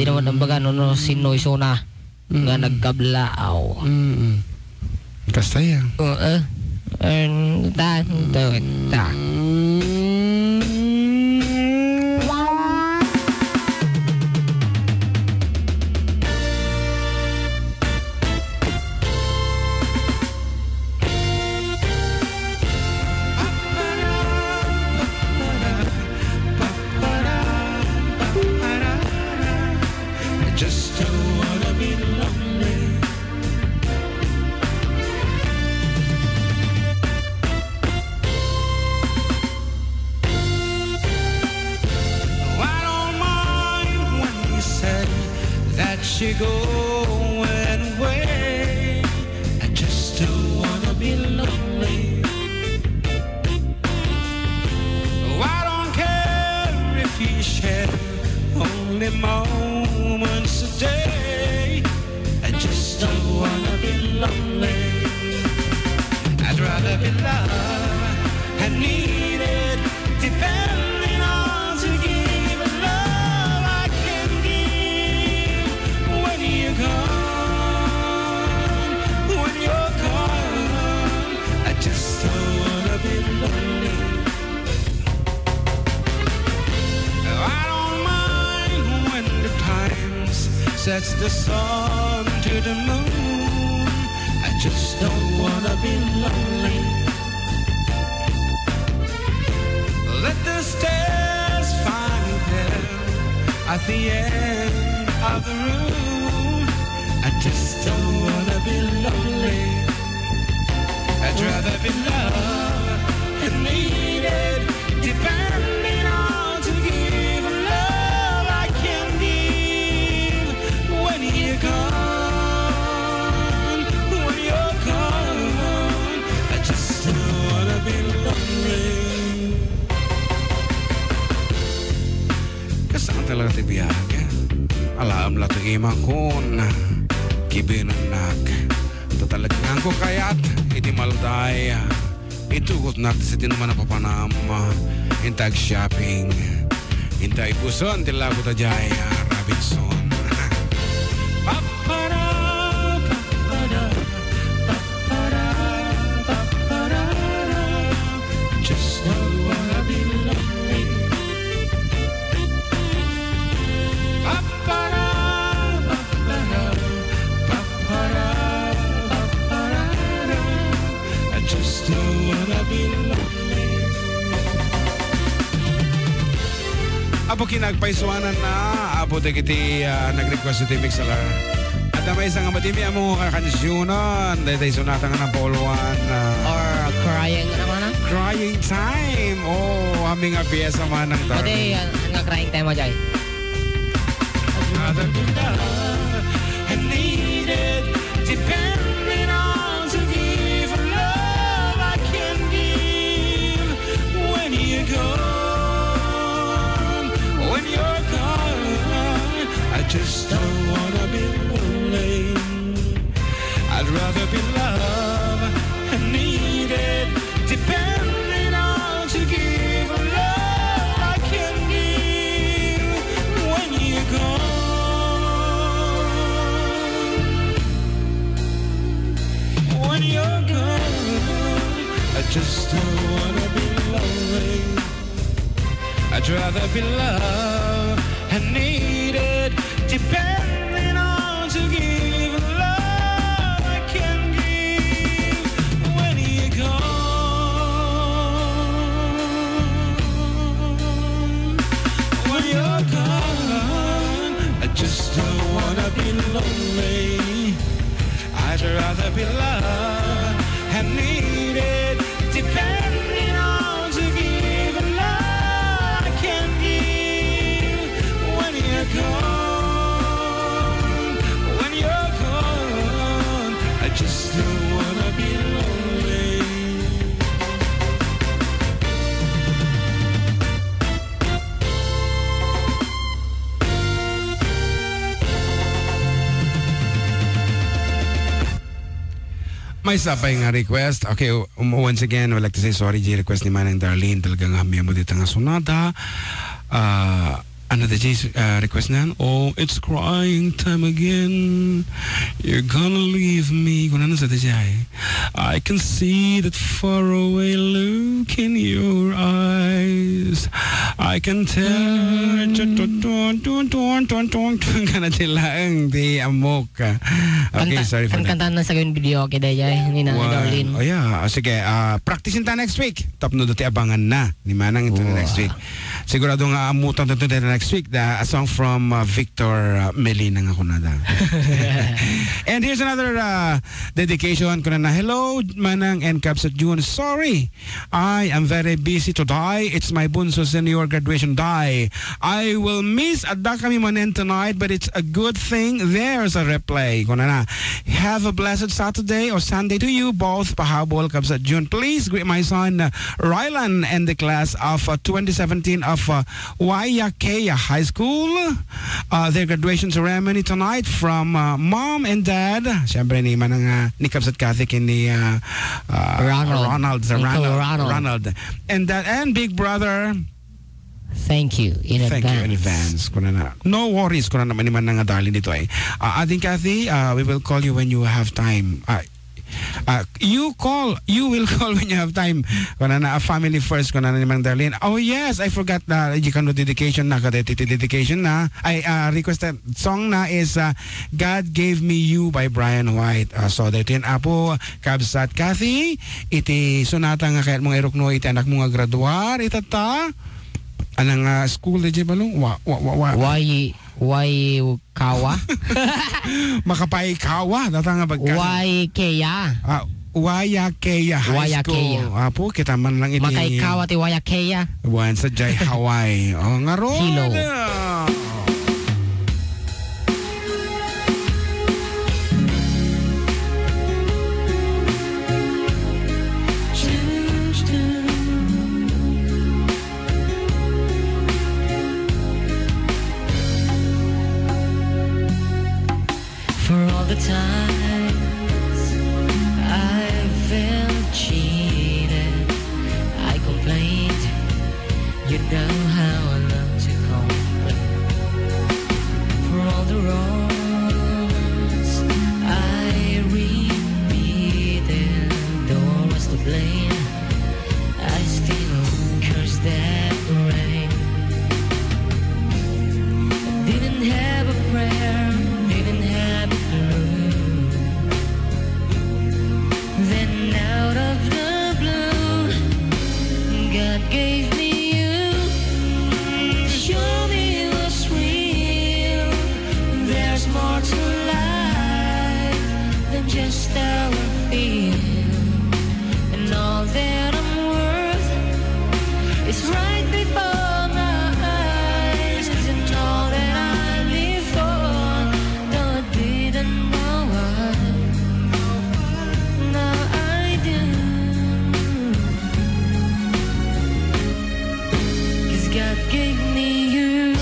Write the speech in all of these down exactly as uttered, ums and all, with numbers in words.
Di naman, mm, ambaga no, no sino isuna nga, mm, nagkablaaw. Mm. Kasta yan. Oo. And ta, ta, ta. I just don't wanna be lonely. I don't mind when you say that you're going away. I just don't wanna be lonely. Oh, I don't care if you share only moments a day. I just don't wanna be lonely. I'd rather be loved and needed, depending on to give love I can give. When you're gone, when you're gone, I just don't wanna be lonely. I don't mind when the times sets the sun to the moon. I just don't wanna be lonely. Let the stars find them at the end of the room. I just don't wanna be lonely. I'd rather be loved and needed, depending on to give love I can give. When you're gone, when you're gone, I just don't wanna be lonely. Kasano talaga ti biag? Alaem la ti imakon, kibenennak. Ta talagangko kayat iti malday, itugotnak ti sitin man a papanam, inta ag-shopping, inta ibusen ti lago ta jay, Robinson. Papara, papara, papara, papara. Just don't wanna be lonely. Papara, papara, papara, papara. I just don't wanna be lonely. Apo, kinagpaisuanan na, Apo, dagiti, ah, nag-request iti mix, ala. Adda maysa nga madimi ammo nga kansionan, daytoy sonata nga number one, ah, or crying, ano na? Crying time. Oh, amin nga piyesa manang ta. Pwede, ah, nga crying time mo, Jay. I'd rather be loved and needed, depending on to give love I can give. When you're gone, when you're gone, I just don't wanna be lonely. I'd rather be loved and needed, depending on to give love I can give. When you're gone, when you're gone, I just don't wanna be lonely. I'd rather be loved and needed, depending on to give love I can give. When you're gone, when you're gone, I just don't wanna be lonely. I'd rather be loved and needed, depending on to give love I can give. When you're gone, when you're gone, I just don't wanna be lonely. Maysa pay nga request. Okay, um, once again, I would like to say sorry, di request ni Manang Darlene. Talaga nga, may amo dita nga sonata. Ah, Ano daydiay, ah, request nan? Oh, it's crying time again. You're gonna leave me. Kunana sa daydiay. I can see that faraway look in your eyes. I can tell. Mm. Tun, tun, tun. Kana ti laeng ti ammok. Okay, sorry for that. Kanta na sa video, okay, daydiay, ni Nanay Darlene. Oh, yeah. Ah, sige, ah, practice ta next week. Tapno do ti abangan na ni Manang ito next week. Sigurado nga amutan to the next week, the, a song from, uh, Victor, uh, Melina nga kunada. And here's another, uh, dedication. Kunana, "Hello, Manang and Kabsat June. Sorry, I am very busy today. It's my bunso senior graduation day. I will miss adda kami manen tonight, but it's a good thing there's a replay." Kunana, "Have a blessed Saturday or Sunday to you both, Pahabol, Kabsat June. Please greet my son, uh, Rylan and the class of, uh, twenty seventeen of, uh, Waiakea High School. Uh, their graduation ceremony tonight from, uh, mom and dad." Siyempre, ni Manang, uh, ni Kabsat Kathy ken ni, uh, uh, Ronald. Ronald, sa Uncle Ronald. Ronald. And that, and big brother. Thank you in advance. Thank you in advance. Kunana, "No worries," kunana ni Manang Darlene ditoy. Uh, Ading Kathy, uh, we will call you when you have time. Uh, Ah, you call, you will call when you have time. Kunana, a family first, kunana ni Mang Darlene. Oh yes, I forgot na, you can do dedication na, kada iti dedication na. Ay, ah, requested song na is, ah, "God Gave Me You" by Brian White. Ah, so, daytoy, apo, Kabsat Kathy, iti sonata nga kayat mong irukno iti anak mo nga graduar, itatta. Anang, ah, school, di ba, Lung? Wa, wa, wa, wa. Why, why Kawa? Makapay kawa, data nga bagkas. Waiakea. Ah, Waiakea High School. Waiakea. Apo, kita man lang iti Makay kawa ti Waiakea. Wan sa Jai Hawaii. Oh, ngarud. Hello. For all the times I felt cheated, I complained. You know how I love to complain. For all the wrongs I repeated, though I was to blame, I still curse that rain. Didn't have a prayer, didn't have a clue. Then out of the blue, God gave me you. Show me what's real. There's more to life than just how I feel. And all that I'm worth is right before my eyes. And all that I live for, though I didn't know why, now I do. 'Cause God gave me you.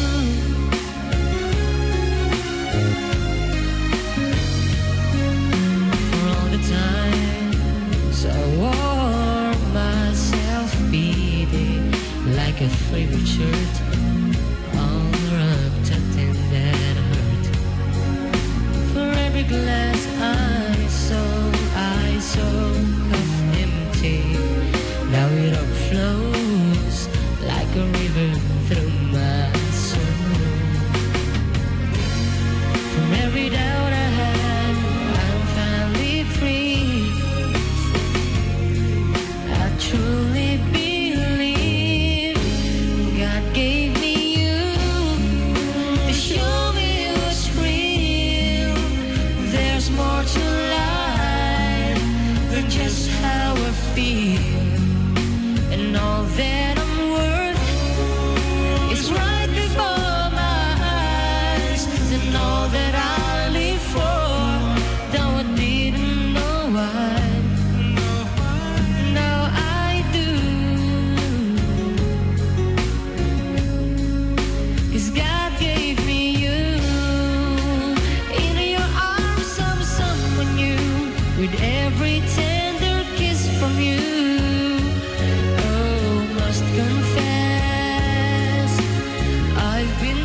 For all the times I wore myself beating like a favorite shirt, all wrapped up in that hurt. For every glass I saw, I saw half empty. Now it overflows like a river through my soul. From every doubt I had, I'm finally free. I truly believe God gave me you to show me what's real. There's more to life than just how I feel. And all that I'm worth is right before my eyes. And all that I live for, though I didn't know why, now I do. 'Cause God gave me you. In your arms, I'm someone new, with every tender kiss from you. Oh, must confess, I've been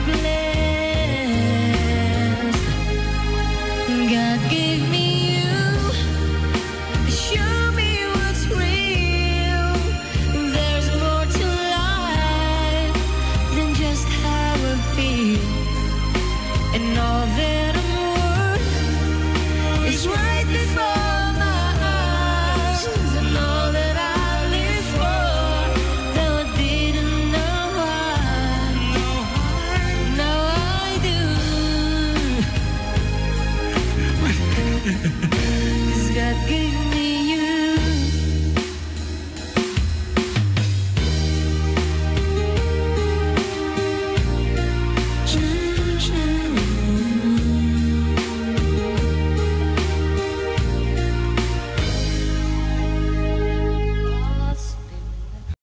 feel, and all that